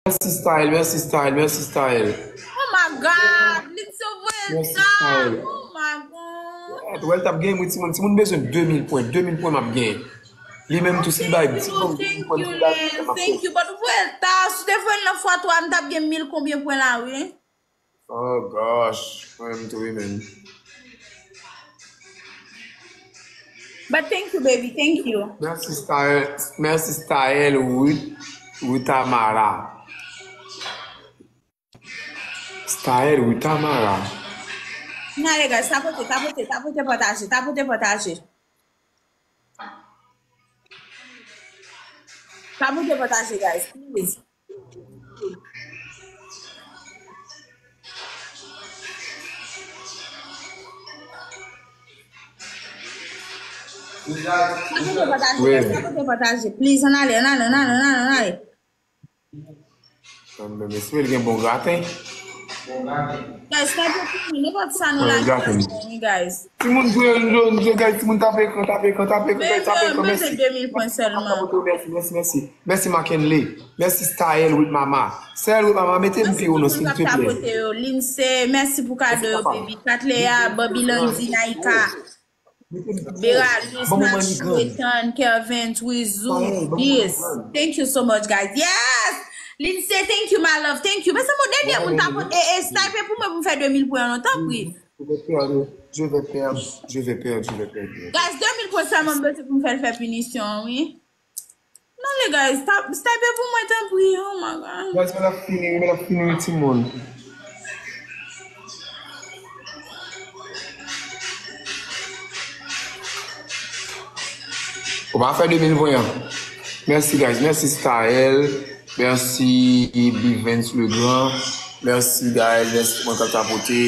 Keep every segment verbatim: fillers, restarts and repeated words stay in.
Mèsi Style, mèsi Style, mèsi Style. Oh my God, li te voye Mèsi ta. Style. Oh my God. Wè l t ap gen wi timoun. Timoun bezwen de mil pwen, de mil pwen m ap gen. Li menm tou si l bay timoun de mil pwen, si l bay mwen m ap gen. Thank you, but voye l ta. Si te voye l nan fwa twa, m t ap gen mil konbyen pwen la wi. Oh gosh, mwen menm tou wi menm. But thank you, baby. Thank you. Mèsi Style, mèsi Style Ruth, Rutamara. Style Rutamara. N ale, guys, tapote, tapote, tapote, pataje, tapote, pataje. Tapote, pataje, guys, please. Tapote, pataje, guys, tapote, pataje, please, ann ale, ann ale, ann ale, ann ale, ann ale. Mwen espere l gen bon graten. Guys, tape pou mwen, nenpòt sa nou lage pou mwen, guys. Timoun jwe, jwe, jwe, guys, timoun tape ekran, tape ekran, tape ekran, guys, tape ekran, mèsi. Mèsi, mèsi, mèsi. Mèsi Mackenley. Mèsi Style with Mama. Style with Mama, mete m pi wo non, silvouplè. Lindsay, mèsi pou kado yo, baby. Katlea, Bobby Landy, Naika. Beralis, Matthew, Ethan, Kervin, Twizou, Dis. Thank you so much, guys. Yes! Lindsay, thank you, my love. Thank you. Men se moun dènye moun ta pot e, e snipe pou mwen pou m fè de mil pwen an, tanpri. Je vais perdre, je vais perdre, je vais perdre, je vais perdre. Guys, de mil pwen sèlman m bezwen pou m fè l fè pinisyon an, wi. Non, les gars, stop, stop pou mwen, tanpri. Oh my God. Guys, men ap fini, men ap fini, timoun. Ou pa fè de mil pwen an. Mèsi, guys. Mèsi, Staël. Mèsi, Bivens Legrand. Mèsi, Gaël. Mèsi, mwen k ap tapote.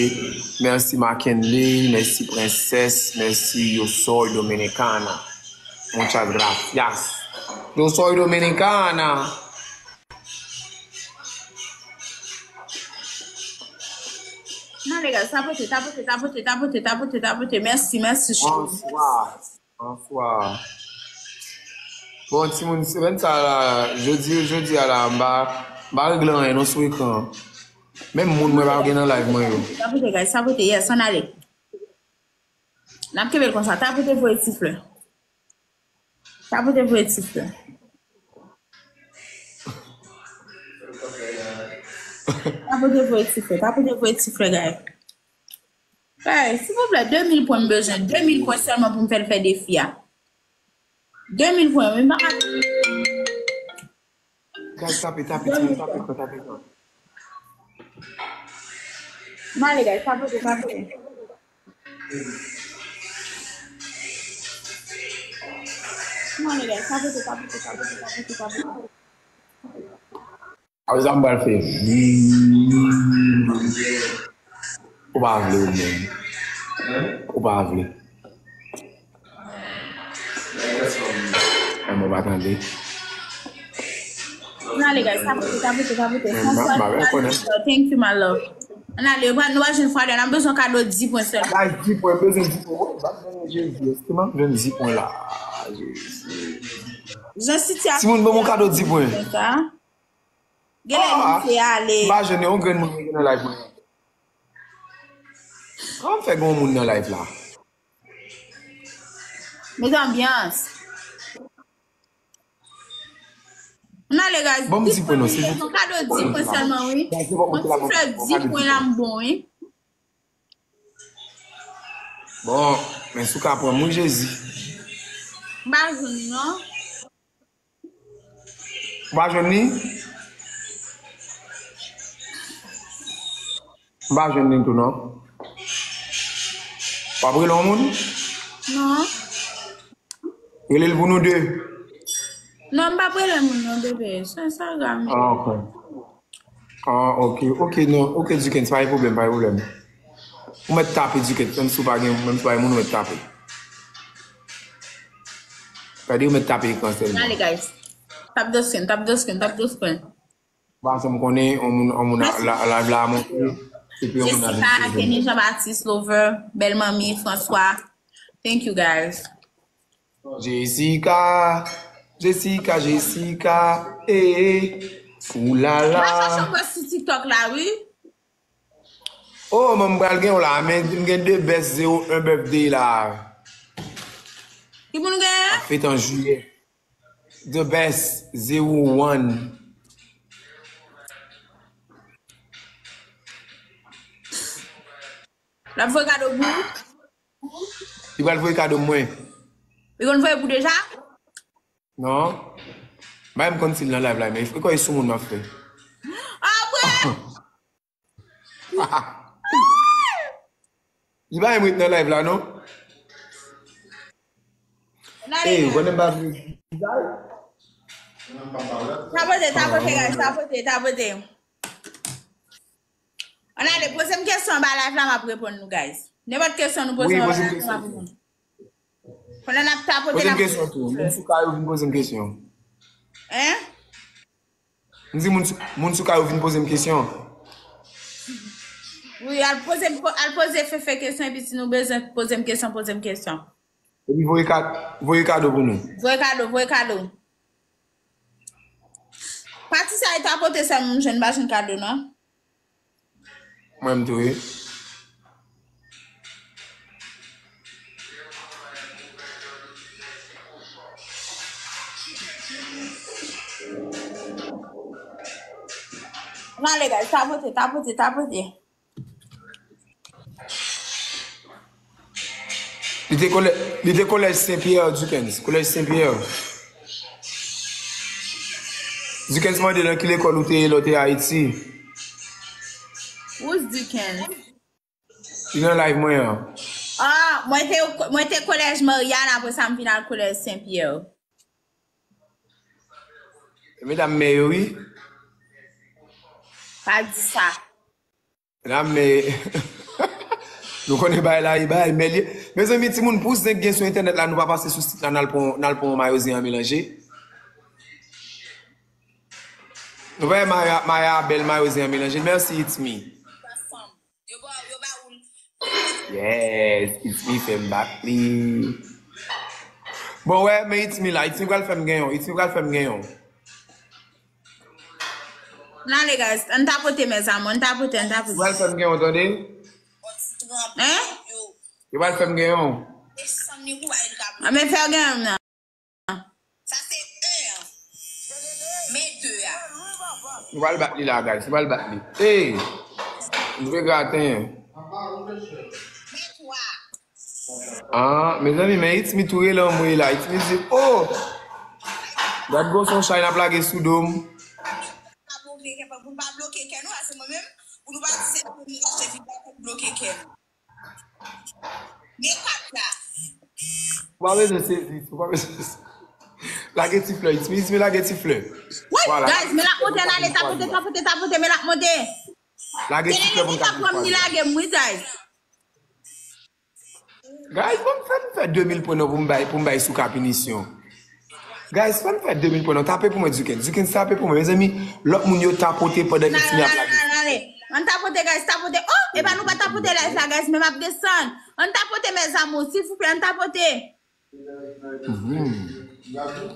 Mèsi, Mackenley. Mèsi, Prensès. Mèsi, Yo Soy Dominicana. Muchas gracias. Yo soy dominicana. Non, les gars, tapote, tapote, tapote. Mèsi, mèsi, cheri. Bonsoir. Bonsoir. Bon, timoun, semèn sa la, jodi, jodi a la, m pa, m pa regle anyen non sou ekran. Menm moun mwen pa gen nan live mwen yo. Tapote, guys, tapote, yes, ann ale. N ap kenbe l konsa. Tapote voye ti flè. Tapote voye ti flè. Tapote voye ti flè. Tapote voye ti flè, guys. Guys, silvouplè, de mil pwen m bezwen. De mil pwen sèlman pou m fè l fè defi a. De mil pwen, wi, m pa ka Guys, tape, tape, timoun, tape, tape, tape. Male, guys, tapote, tapote. Male, guys, tapote, tapote, tapote, tapote, tapote. Apre sa, m pral fè. Ou pa vle ou menm. Ou pa vle. Mwen pa tande. Ann ale, guys, tapote, tapote, tapote. François, thank you, my love. Ann ale, nou pa jwenn fwa de, n ap bezwen kado di pwen sèlman. Guys, di pwen, bezwen di pwen. Wi, m ap jwenn Jezi. Èske m ap jwenn di pwen la? Jezi. Jan sitiyasyon. Timoun, ban m yon kado di pwen. Genlè nou te ale. M pa jwenn yon grenn moun nan live mwen. Kòman m fè gen yon moun nan live la? Met anbyans. Ann ale, guys. Bon, m di pwen non, se yon kado di pwen sèlman, wi. Yon ti flè di pwen la, m bon, wi. Bon, men si w ka pran m, wi, Jezi. M pa jwenn li, non. Ou pa jwenn li? M pa jwenn li tou, non. W ap rele yon moun? Non. Rele l pou nou de. Non, m p ap rele moun, non, bebe. Sa, sa gra m. Ah, ok. Ah, ok. Ok, non. Ok, Dukens, pa gen pwoblèm, pa gen pwoblèm. Ou mèt tape, Dukens, menm si w pa gen, menm si w pa gen moun, ou mèt tape. Gade, ou mèt tape ekran sèlman. Ale, guys. Tap the screen, tap the screen, tap the screen. Ba, sa m konnen, on moun, on moun a, la, live la a monte. Epi on moun a vin Jessica, Kenny Jean Baptiste, Lover, Bèl Manmi, François. Thank you, guys. Jessica, Jessica, Jessica, eh, eh. Oulala. M ap chache yon bòs sou TikTok la, wi. Oh, mwen m pral gen yon la, men m gen de bèf zewo en birthday la. Ki moun gen? Ap fete an jiyè. The best zewo one. L ap voye kado pou ou? Li pral voye kado mwen. Li konn voye pou deja? Non. Bay m konn si l nan live la, men e kwè e sou moun m ap fè. Ah, bwè! Li pa menm ret nan live la, non? N ale, Ey, konnen m pa vle. Tapote, tapote, guys, tapote, tapote. Ann ale, poze m kesyon anba live la, m ap reponn nou, guys. Nenpòt kesyon nou poze m anba live la, m ap reponn. Pandan n ap tapote, n ap poze m kesyon tou. Moun sou kay yo vin poze m kesyon. Hein? M di moun sou, moun sou kay yo vin poze m kesyon. Wi, al poze, al poze Fefe kesyon, epi si nou bezwen poze m kesyon, poze m kesyon. Epi voye ka, voye kado pou nou. Voye kado, voye kado. Pati sa e tapote sèlman m jwenn, m pa jwenn kado, non. Mwen m tou wi. Ann ale, guys, tapote, tapote, tapote. Li te kolè-, li te kolèj Sen Pyè, Duckens. Kolèj Sen Pyè. Duckens mande nan ki lekòl ou te ye lè w te Ayiti. Who's Duckens? Li nan live mwen an. Ah, mwen te, mwen te kolèj Marianne, apre sa m vin al kolèj Sen Pyè. Medam mè yo, wi. Pa di sa. Medam mè. Nou konnen bagay la, e bagay mè li. Mezanmi, timoun, pou zen k gen sou entènèt la, nou pa pase sou sit la, n al pran, n al pran yon mayo zen an melanje. Nou pa wè Maya, Maya bèl mayo zen an melanje. Mèsi, It's Me. Yo ba, yo ba ou l. Yes, It's Me fè m bat li. Bon, wè, men It's Me la. It's Me pral fè m gen yon. It's Me pral fè m gen yon. Ann ale, guys. Ann tapote, mezanmi. Ann tapote, ann tapote. Pral fè m gen yon, tande? Hein? Yo pral fè m gen yon. Ah, men fè w gen yon nan. Sa se en an. Men de a. Nou pral bat li la, guys. Nou pral bat li. Ey! M jwe graten. Men twa. Ah, mezanmi, men It's Me tou rele anmwe la. It's Me di, oh! Gad gwo son chay n ap lage sou do m. Pa bloke kè, pou n pa bloke kè nou, a se mwen menm. Pou nou pa di se nou achte fidèl pou bloke kè nou. Men kat la. Ou pa bezwen sezi, ou pa bezwen sezi. Lage ti flè, It's Me, It's Me, lage ti flè. Wi, guys, men l ap monte, ann ale, tapote, tapote, tapote, men l ap monte. Lage ti flè pou n ka jwenn fwa de. Lage m, wi, guys. Guys, ban m fè, m fè de mil pwen non pou m bay, pou m bay sou ka pinisyon. Guys, fè m fè de mil pwen non. Tape pou mwen, Duken. Duken, tape pou mwen. Mezanmi, lòt moun yo tapote pandan It's Me ap lage. Ann ale, ann ale, ann ale. Ann tapote, guys, tapote. Oh, epa nou pa tapote live la, guys, men m ap desann. Ann tapote, mes amours, silvouplè, ann tapote. Mhm.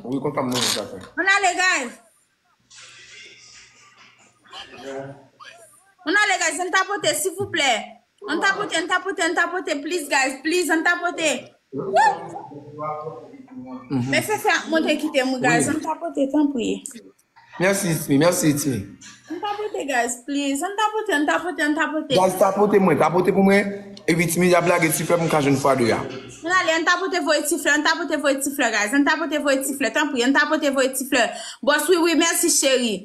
Wi, kontan m nan sa fè. Ann ale, guys. Ann ale, guys, ann tapote, silvouplè. Ann tapote, ann tapote, ann tapote, please, guys, please, ann tapote. Woo! Mhm. Men Fefe ap monte kite m, guys, ann tapote, tanpri. Mèsi, It's Me, mèsi, It's Me. Ann tapote, guys, please. Ann tapote, ann tapote, ann tapote. Guys, tapote mwen, tapote pou mwen. Epi It's Me ap lage ti flè pou m ka jwenn fwa de a. Ann ale, ann tapote voye ti flè, ann tapote voye ti flè, guys. Ann tapote voye ti flè, tanpri, ann tapote voye ti flè. Bòs, wi, wi, mèsi, cheri.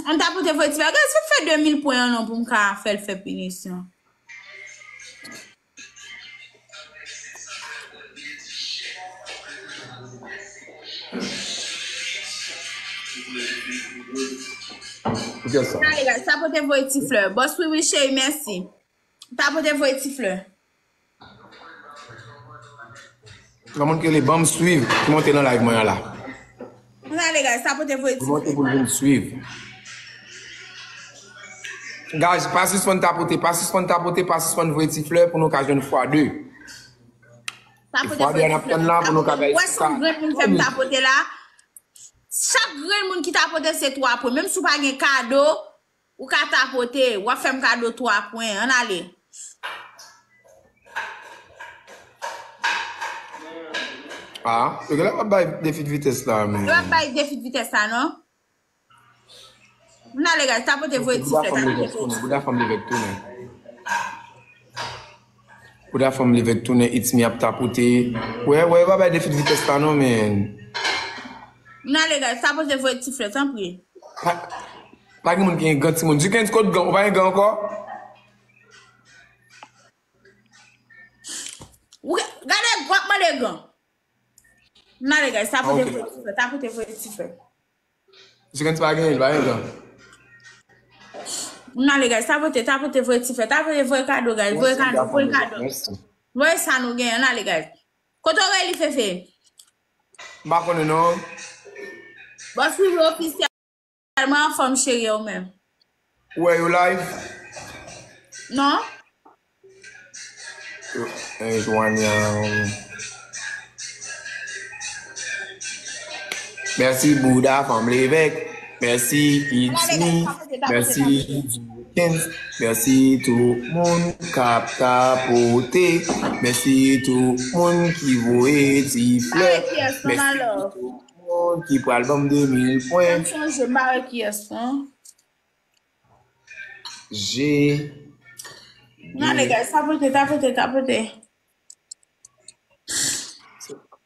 Ann tapote voye ti flè. Guys, fè m fè de mil pwen an non pou m ka fè l fè pinisyon. Ann ale, guys, tapote voye ti flè. Bòs, wi, wi, cheri, mèsi. Tapote voye ti flè. Gen moun ki rele ban m swiv, ki monte nan live mwen an la. Ann ale, guys, tapote voye ti flè. Ki monte pou l vin swiv. Guys, pa sispann tapote, pa sispann tapote, pa sispann voye ti flè pou nou ka jwenn fwa de. Tapote voye ti flè. Fwa de a n ap tann la pou nou ka bay ti flè. Wè, se yon grenn moun fè m tapote la. Chak grenn moun ki tapote se twa pwen. Menm si w pa gen kado, ou ka tapote. W ap fè m kado twa pwen. Ann ale. Ah, yo genlè ap bay defi de vitès la, men. Yo ap bay defi de vitès la, non? Ann ale, guys, tapote voye ti flè, tapote voye ti flè. Bouda fanm leve k tounen. Bouda fanm leve k tounen, It's Me ap tapote. Wè, wè, yo pa bay defi de vitès la, non, men. Ann ale, guys, tapote voye ti flè, tanpri. Pa, pa gen moun ki gen gan timoun. Dikens, kot gan? Ou pa gen gan ankò? Ou gade, w ap mande gan. Ann ale, guys, tapote voye ti flè, tapote voye ti flè. Dikens pa gen, li pa gen gan. Ann ale, guys, tapote, tapote voye ti flè, tapote voye kado, guys, voye kado, voye kado. Voye sa nou gen, ann ale, guys. Kote w rele, Fefe? M pa konnen, non. Bòs Rive ofisyèl. Mwen anfòm, cheri, ou menm? Ou wè yo live? Non. Yo, eh, Joania. Mèsi, Bouda, fanm levèk. Mèsi, It's Me. Mèsi, Dikens. Mèsi, tout moun k ap tapote. Mèsi, tout moun ki voye ti flè. Mèsi, tout moun ki pral ban m de mil pwen. M sonje, m pa wè kiyès, non. Je. Ann ale, guys, tapote, tapote, tapote.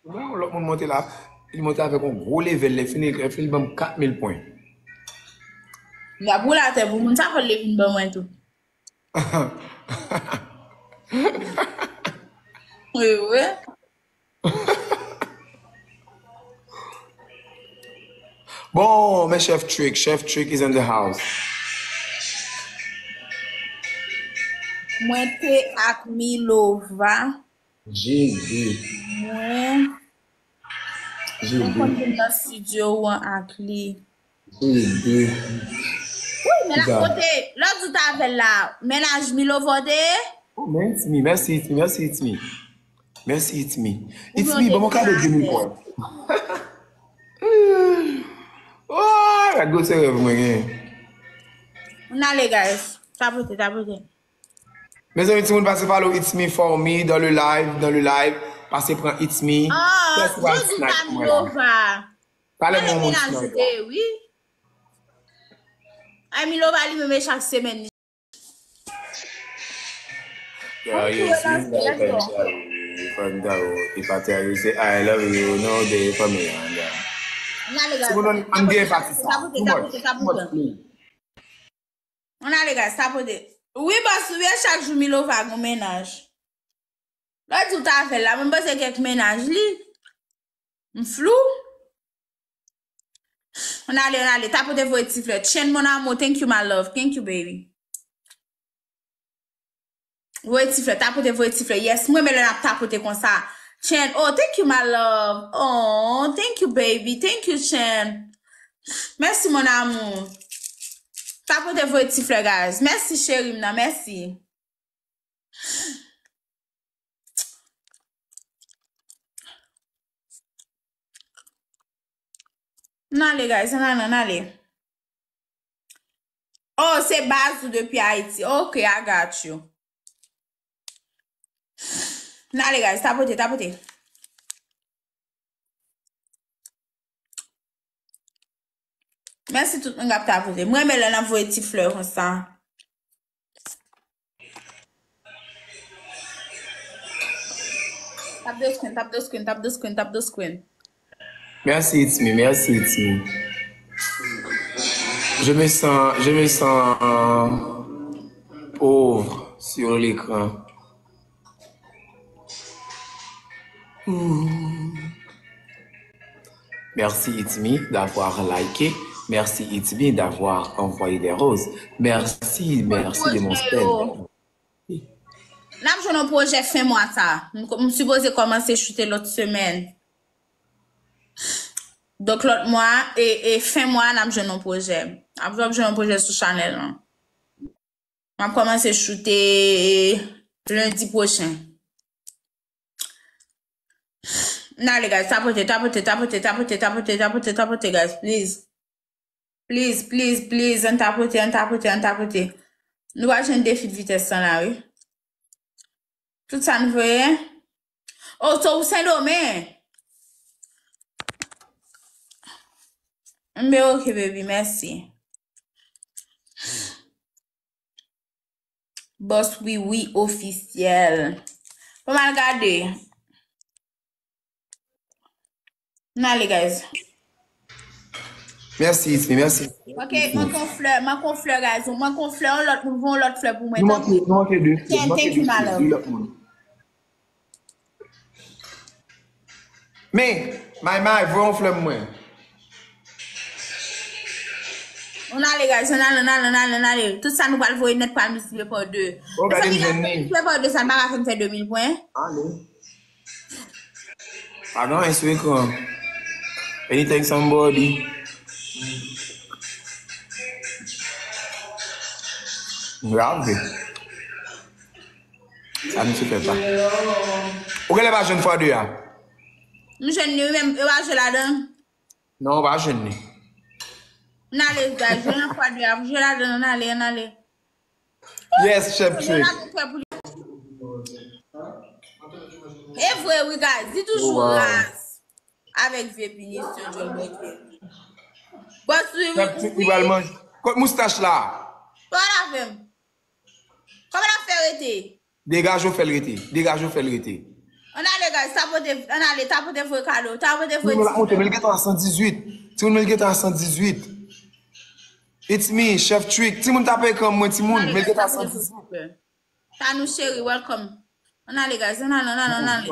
Bon, lòt moun monte la, li monte avèk yon gwo level, lè fini, lè fini, li ban m kat mil pwen. Y ap boule atè pou moun sa, fò l vin ban mwen tou. Wi, wi. Bon, men Chef Trick, Chef Trick is in the house. Mwen te ak Milova. Jede. Mwen. Jede. Mwen konn vin nan studio an ak li. Jede. Wi, men la kote, lòt jou t avè l la, mennaj Milova te ye? Oh, men It's Me, mèsi It's Me, mèsi It's Me. Mèsi It's Me. It's Me, ban mwen kado de mil pwen. Oh, gad gwosè rèv mwen gen. Ann ale, guys. Tapote, tapote. Mezanmi, timoun, pase follow It's Me for me dans le live, dans le live. Pase pran It's Me. Ah, Joujou pa Milova. Pale mwen, moun sniper. Wi. Ay, Milova li menm e chak semèn. Yeah, you see that, Fanta, if I tell you, say, "I love you," no, they for me, and, uh, Ann ale, guys. Timoun, ann gen pati sa. Too much, too much play. Ann ale, guys, tapote. Wi, bòs, ou wè chak jou Milova gon mennaj. Lòt jou t avè l la, mwen panse kèk mennaj li. M flou. Ann ale, ann ale, tapote voye ti flè. Chen, mon amour, thank you, my love. Thank you, baby. Voye ti flè, tapote, voye ti flè. Yes, mwen renmen lè n ap tapote konsa. Chen, oh, thank you, my love. Oh, thank you, baby. Thank you, Chen. Mèsi, mon amour. Tapote, voye ti flè, guys. Mèsi, cheri m nan. Mèsi. Ann ale, guys, ann ale, ann ale. Oh, se baz ou depi Ayiti. Ok, I got you. Ann ale, guys, tapote, tapote. Mèsi tout moun k ap tapote. Mwen renmen lè n ap voye ti flè konsa. Tap the screen, tap the screen, tap the screen, tap the screen. Merci, it's me, merci, it's me. Je me sens, je me sens, euh, pauvre sur l'écran. Hmm. Merci, It's Me, d'avoir liké. Merci, It's Me, d'avoir envoyé des roses. Merci, merci de mon spell. N ap jwenn yon pwojè fen mwa sa. M, m sipoze kòmanse choute lòt semèn. Donk, lòt mwa, e, e fen mwa, n ap jwenn yon pwojè. N ap jwenn yon pwojè sou chanèl lan. M ap kòmanse choute lendi pwochen. N ale, guys. Tapote, tapote, tapote, tapote, tapote, tapote, tapote, guys. Please. Please, please, please. Ann tapote, ann tapote, ann tapote. Nou pral jwenn defi vitès lan la, wi. Tout sa n voye. Oh, so ou Sendomeng? Mbe ok, baby, mèsi. Boss Wiwi ofisyèl. Bon, m al gade. N ale, guys. Mèsi, It's Me, mèsi. Ok, manke yon flè, manke yon flè, guys. Manke yon flè, yon lòt, nou voye yon lòt flè pou mwen. Nou manke, nou manke de. Thank you, my love. De lòt moun. Men, may may, voye yon flè mwen. Ann ale, guys, ann ale, ann ale, ann ale, ann ale. Tout sa nou pral voye nèt pral miltipliye pa de. Oh, gade m jwenn li. Miltipliye pa de, sa n pa ka fè m fè de mil pwen. Ale. Pa gen anyen sou ekran. Anything, somebody. Grave. Sa misye fè pa. Ou genlè pa jwenn fwa de a? M jwenn li, wi, men yo pa jwe ladan. Non, ou pa jwenn li. Ann ale, guys, jwe nan fwa de a, jwe ladan, ann ale, ann ale. Yes, Chef Trick. E vre, wi, guys, li toujou raz. Avèk vye pinisyon, djòl bòkè. Bòs, wi, wi, Chef Trick, li pral manje. Kot moustach la? Pa lave m. Kòman l ap fè rete? Degaje w, fè l rete. Degaje w, fè l rete. Ann ale, guys, tapote, ann ale, tapote voye kado, tapote voye Timoun la monte, men l ti gentan a san dizuit. Timoun, men l gentan a san dizuit. It's me, Chef Trick. Timoun, tape ekran mwen, timoun, men l gentan a san dizuit. Tanou cheri, welcome. Ann ale, guys, ann ale, ann ale, ann ale.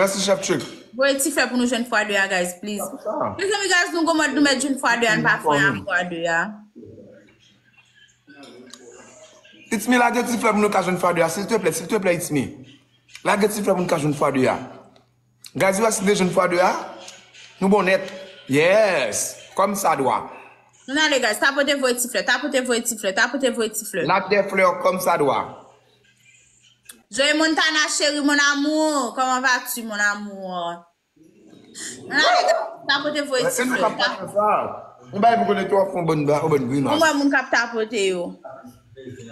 Mèsi, Chef Trick. Voye ti flè pou nou jwenn fwa de a, guys, please. Mezanmi, guys, nou gon mòd nou mèt jwenn fwa de a, n pa fè a fwa de a. It's Me, lage ti flè pou nou ka jwenn fwa de a, silteplè, silteplè, It's Me. Lage ti flè pou nou ka jwenn fwa de a. Guys, ou wè si nou te jwenn fwa de a? Nou bon nèt. Yes. Kòm sa dwa. Ann ale, guys, tapote voye ti flè, tapote voye ti flè, tapote voye ti flè. Lage de flè kòm sa dwa. Joey Montana, chérie, mon amour, comment vas-tu, mon amour? Ann ale, guys, tapote voye ti flè. Mwen bay pou konnen twò fon bon ba, bon grimas. Mwen moun k ap tapote yo.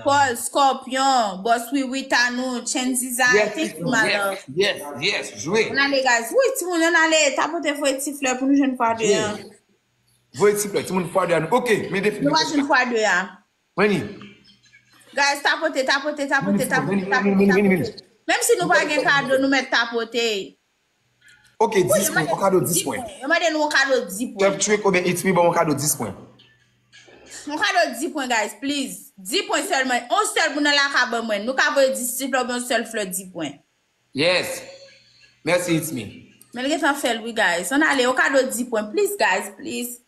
Paul, Scorpion, Boss Wiwi, Tanou, Chenziza, thank you, my love. Yes, yes, jwe. Ann ale, guys. Wi, timoun, ann ale. Tapote voye ti flè pou nou jwenn fwa de a. Voye ti flè, timoun, fwa de a nou. Ok, men defi. Nou pa jwenn fwa de a. Mwen ni. Guys, tapote, tapote, tapote, tapote, tapote, tapote. Menm si nou pa gen kado, nou mèt tapote. Ok, dis pwen, yon kado dis pwen. Yo mande nou yon kado dis pwen. Chef Trick oubyen It's Me, ban yon kado dis pwen. Yon kado dis pwen, guys, please. Dis pwen sèlman. Yon sèl moun nan la ka ban mwen. Nou ka voye dis flè oubyen yon sèl flè dis pwen. Yes. Mèsi, It's Me. Men l gentan fè l, wi, guys. Ann ale, yon kado dis pwen. Please, guys, please.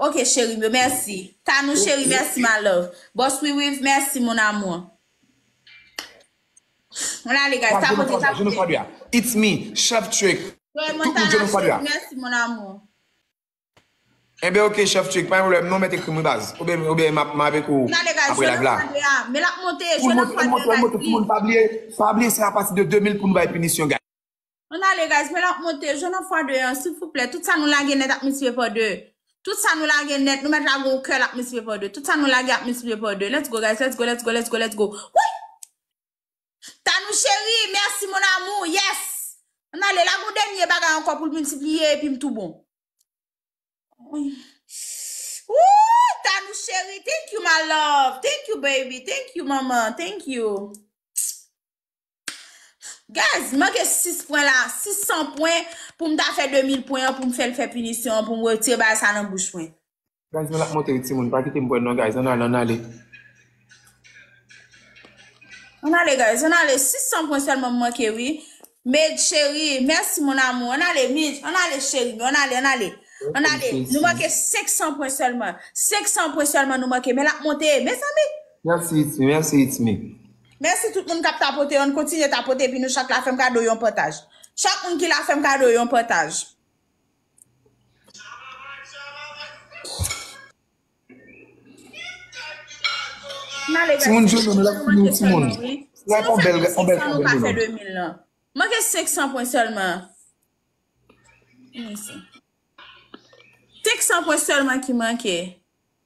Ok, cheri m yo, mèsi. Tanou, cheri, mèsi, my love. Boss Wiwi, mèsi, mon amour. Ann ale, guys, tapote, tapote. It's Me, Chef Trick. Joey Montana, cheri, mèsi, mon amour. Enben, ok, Chef Trick, pa gen pwoblèm, non, mèt ekri m, wi, baz. Oubyen, oubyen, m ap, m ap avèk ou apre live la. Men l ap monte, jwe nan fwa de a, guys, please. Timoun, pa bliye, pa bliye, se apati de de mil pou nou bay pinisyon, guys. Ann ale, guys, men l ap monte, jwe nan fwa de a, silvouplè. Tout sa nou lage nèt ap miltipliye pa de. Tout sa nou lage nèt, nou mèt lage yon kè, l ap miltipliye pa de. Tout sa nou lage ap miltipliye pa de. Let's go, guys, let's go, let's go, let's go, let's go. Wi! Tanou cheri, merci mon amour, yes! Ann ale, lage yon dènye bagay ankò pou l miltipliye epi m tou bon. Ooh, Tanou cheri, thank you, my love. Thank you, baby. Thank you, manman. Thank you. Guys, manke sis pwen la, sis san pwen pou m ta fè de mil pwen an, pou m fè l fè pinisyon an, pou m retire bagay sa nan bouch mwen. Guys, men l ap monte, wi, timoun. Pa kite m pran non, guys. Ann ale, ann ale. Ann ale, guys. Ann ale. Sis san pwen sèlman m manke, wi. Med cheri, merci mon amour. Ann ale, Midge. Ann ale, cheri. Ann ale, ann ale. Ann ale. Nou manke senk san pwen sèlman. Senk san pwen sèlman nou manke. Men l ap monte, mezanmi. Merci, It's Me. Merci, It's Me. Mèsi tout moun k ap tapote. Ann kontinye tapote, epi nou chak la fè m kado yon pataj. Chak moun ki la fè m kado yon pataj. Timoun, jodi a, nou la fini, timoun. Like on bèl, on bèl, on bèl, nou ka fè de mil lan. Manke senk san pwen sèlman. Senk san pwen sèlman ki manke.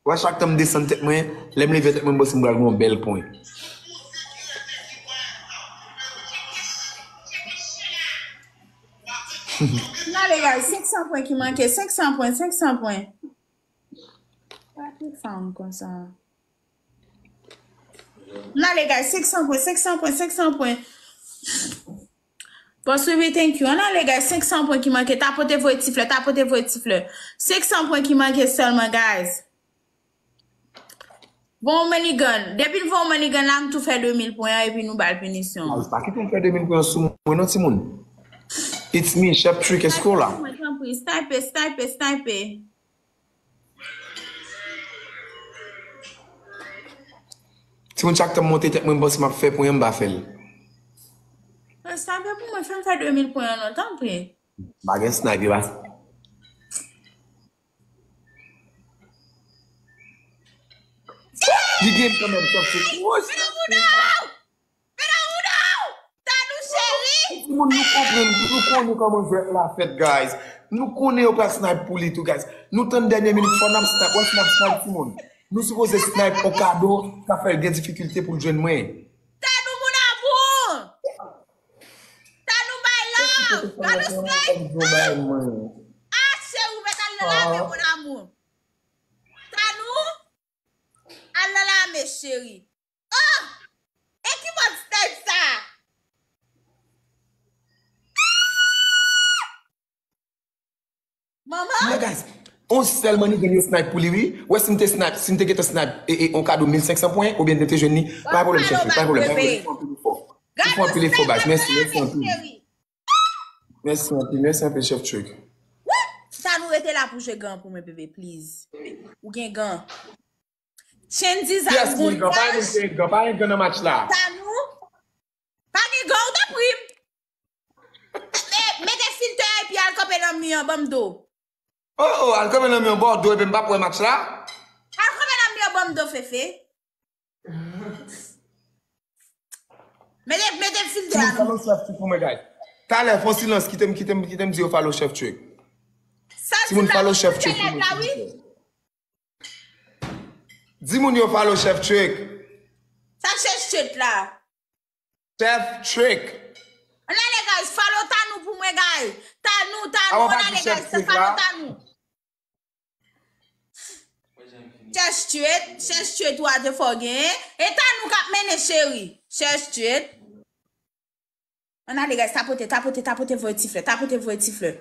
Wè chak tan m desann tèt mwen, lè m leve tèt mwen, m panse m pral gen yon bèl pwen. N ale guys, senk san pwen ki manke, senk san pwen, senk san pwen. Pa tout fanm konsa. N ale guys, senk san pwen, senk san pwen, senk san pwen. Boss Wiwi, thank you. N ale guys, senk san pwen ki manke. Tapote voye ti flè, tapote voye ti flè. Senk san pwen ki manke sèlman, guys. Bon, Manigan. Depi l voye Manigan la, m tou fè de mil pwen an epi nou ba l pinisyon. Pa kite m fè de mil pwen an sou mwen non, timoun. It's me, Chef Trick Escrow la. Tanpri, snipe, snipe, snipe. Timoun, chak tan m monte tèt mwen, m panse m ap fè pwen an, m pa fè l. Snipe pou mwen, fè m fè de mil pwen an non, tanpri. M pa gen snipe, e pa. Li gen kanmenm, Chef Trick. Pete wouda w! Pete wouda w! Tanou cheri! Timoun, nou konprann, nou konnen kòman jwèt la fèt, guys. Nou konnen yo pral snipe pou li tou, guys. Nou tann dènye minit, fò n ap snipe, wè si n ap snipe, timoun. Nou sipoze snipe on kado, sa fè l gen difikilte pou l jwenn mwen. Tanou, mon amour! Tanou, my love! Gade snipe! Ah, cheri, ou mèt al nan lame, mon amour! Tanou, al nan lame, cheri. Oh! E ki mòd snipe sa? Manman? Yeah, guys. On sèl Manigan yo snipe pou li, wi. Wè, si m te snipe, si m te gentan snipe e, e, on kado mil senk san pwen, oubyen m te jwenn li, pa gen pwoblèm, Chef Trick, pa gen pwoblèm, pa gen pwoblèm. Ou fè anpil efò, baz. Mèsi, mèsi anpil. Mèsi anpil, mèsi anpil, Chef Trick. Tanou, rete la pou jwe gan pou mwen, bebe, please. Ou gen gan. Chendiz ak Gold Flash. Pa gen gan, pa gen gan nan match la. Tanou, pa gen gan, ou tanpri. Mete filtè a epi al kanpe nan mi an, ban m do. Oh, oh, al kanpe nan mi an, ban w do, epi m p ap wè match la. Al kanpe nan mi an, ban m do, Fefe. Mete, mete filtè a nan. Follow Chef Trick pou mwen, guys. Talè, fè on silans, kite m, kite m, kite m di yo follow Chef Trick. Timoun, follow Chef Trick pou mwen, silvouplè. Di moun yo follow Chef Trick. Sa Chef Trick la. Chef Trick. Ann ale, guys, follow Tanou pou mwen, guys. Tanou, Tanou, ann ale, guys, follow Tanou. Chef Trick, Chef Trick, ou a te fò gen. E Tanou k ap mennen, cheri. Chef Trick. Ann ale, guys, tapote, tapote, tapote, voye ti flè, tapote, voye ti flè.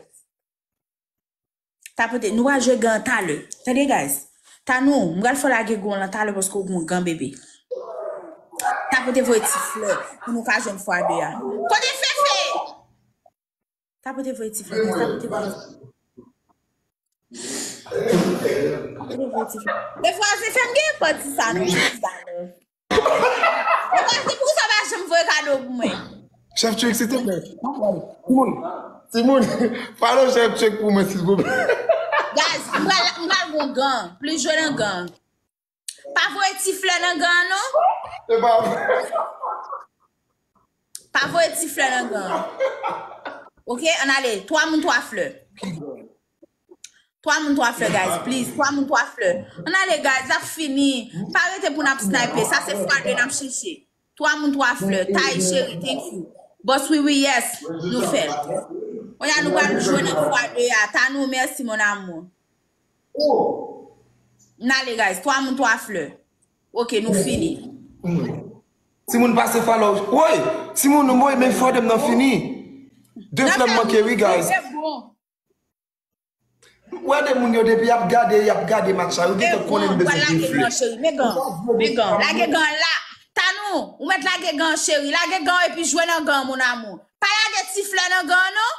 Tapote, nou a jwe gan talè. Tande, guys. Tanou, m pral fè w lage gan lan talè paske w gon gan, bebe. Tapote, voye ti flè pou nou ka jwenn fwa de a. Kote Fefe? Tapote, voye ti flè, guys, tapote, voye. Tapote, voye ti flè. Defwa, Fefe, m gen pati sa, non, ti talè. Ou pa se pou sa pa janm voye kado pou mwen. Chef Trick, silvouplè. Timoun, timoun, follow Chef Trick pou mwen, silvouplè. Guys, m pral, m pral gon gan. Plis jwe nan gan. Pa voye ti flè nan gan, non. Se pa vre. Pa voye ti flè nan gan. Ok, ann ale. Twa moun, twa flè. Twa moun, twa flè, guys, please. Twa moun, twa flè. Ann ale, guys, l ap fini. Pa rete pou n ap snipe. Sa se fwa de n ap chèche. Twa moun, twa flè. Tay, cheri, thank you. Boss Wiwi, yes. Nou fè l. Kounye a, nou pral jwe nan fwa de a. Tanou, mèsi, mon amour. N ale, guys. Twa moun, twa flè. Ok, nou fini. Timoun pase follow. Woy! Timoun, woy, men fwa de m nan fini. De flè m manke, wi, guys. Wè de moun yo depi y ap gade, y ap gade match la, yo gentan konnen m bezwen de flè. Men gan, men gan, lage gan la. Tanou, ou mèt lage gan, cheri. Lage gan epi jwe nan gan, mon amour. Pa lage ti flè nan gan, non.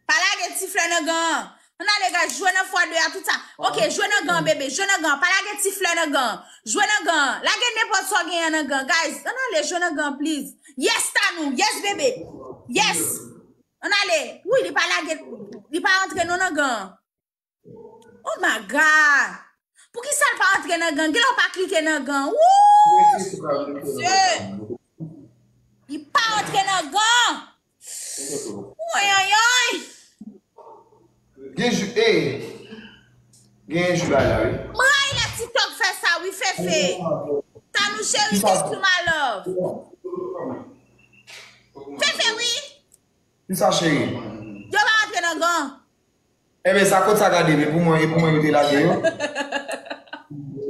Pa lage ti flè nan gan an. Ann ale, guys, jwe nan fwa de a, tout sa. Ok, jwe nan gan, bebe, jwe nan gan. Pa lage ti flè nan gan. Jwe nan gan. Lage nenpòt sa w genyen nan gan. Guys, ann ale, jwe nan gan, please. Yes, Tanou. Yes, bebe. Yes. Ann ale. Wi, li pa lage, li pa antre non nan gan. Oh my God. Poukisa l pa antre nan gang? Kilè w pa klike nan gang? Wouch! Bondye! Li pa antre nan gang! Woyoyoy! Gen jou, eh, gen jou la la, wi. M rayi lè TikTok fè sa, wi, Fefe. Tanou cheri, thank you, my love. Fefe, wi. Kisa, cheri? Yo pa antre nan gang. Enben, sa kot sa gade, men pou mwen, e pou mwen yo te lage yo.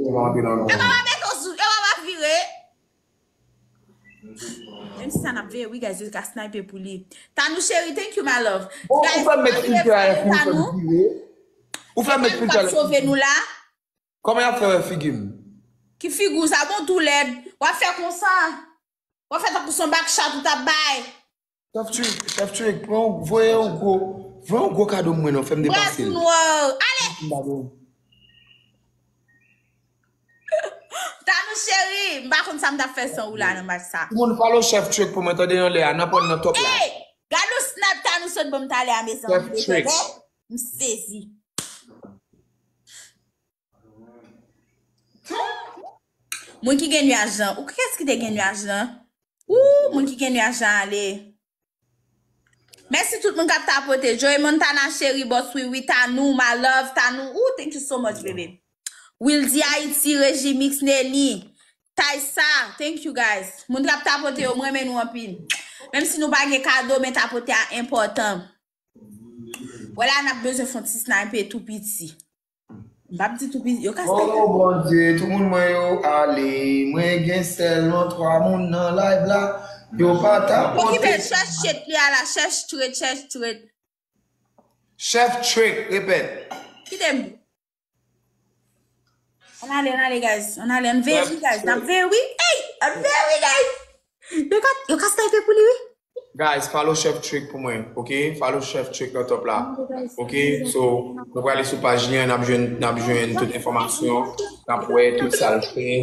Yo pa antre nan gang. Yo pa pa mete w sou, yo pa pa vire. Menm si sa n ap veye, wi, guys, yo ka snipe pou li. Tanou cheri, thank you, my love. Bon, ou fè m met filtè a pou m fè m vire. Ou fè m met filtè a. Sove nou la. Kòman y ap fè wè figi m? Ki figi w sa bon tou lèd. W ap fè konsa. W ap fè tankou se yon bak chat ou t ap bay. Chef Trick, Chef Trick, pran yon, voye yon gwo, voye yon gwo kado mwen non, fè m depase l. Bras nwa. Ale! Tanou cheri, m pa konn sa m t ap fè san ou la nan match sa. Timoun follow Chef Trick pou mwen tande nan lè a, nan pwen nan top la. Ey! Gad yon snap Tanou sot ban m talè a mezanmi. Chef Trick. M sezi. Moun ki gen nyaj lan. Ou kiyès ki te gen nyaj lan? Ooh, moun ki gen nyaj lan ale. Mèsi tout moun k ap tapote. Joey Montana cheri, boss Wiwi, Tanou, my love, Tanou. Ooh, thank you so much, baby. Wildy Haiti, Regimix, Nelly, Taisa, thank you guys. Moun k ap tapote yo, m renmen nou anpil. Menm si nou pa gen kado, men tapote a enpòtan. Vwala n ap bezwen fon ti snipe tou piti. M p ap di tou piti, yo ka snipe. Oh Bondye, tout moun mwen yo ale. Mwen gen sèlman twa moun nan live la. Yo pa tapote. Okipe, chèch chet li a la, chèch tret, chèch tret. Chef Trick, repèt. Kite m. Ann ale, ann ale, guys. Ann ale, ann veye wi, guys. N ap veye wi. Ey! Ann veye wi, guys. Yo ka, yo ka snipe pou li wi. Guys, follow Chef Trick pou mwen, ok? Follow Chef Trick nan top la. Ok? So, nou prale sou paj li an, n ap jwenn, n ap jwenn tout enfòmasyon, n ap wè tout sa l fè.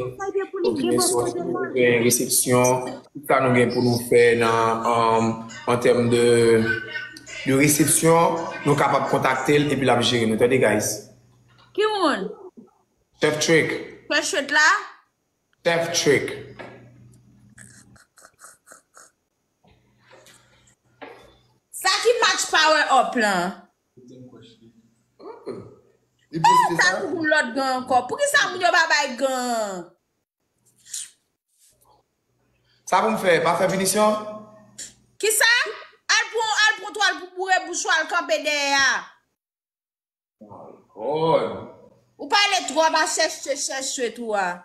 Ok, so, si nou gen resepsyon, tout sa nou gen pou nou fè nan, um, an tèm de, de resepsyon, nou kapab kontakte l epi l ap jere nou. Tande, guys. Ki moun? Chef Trick. Chef Trick la? Chef Trick. Sa ki match power up lan? Li poste sa. Sa pou lòt gan ankò. Poukisa moun yo pa bay gan? Sa pou m fè? Pa fè pinisyon? Kisa? Al pran, al pran twal pou boure bouch ou al kanpe dèyè a. Lord. Ou pale twòp a chèche chèche tou a.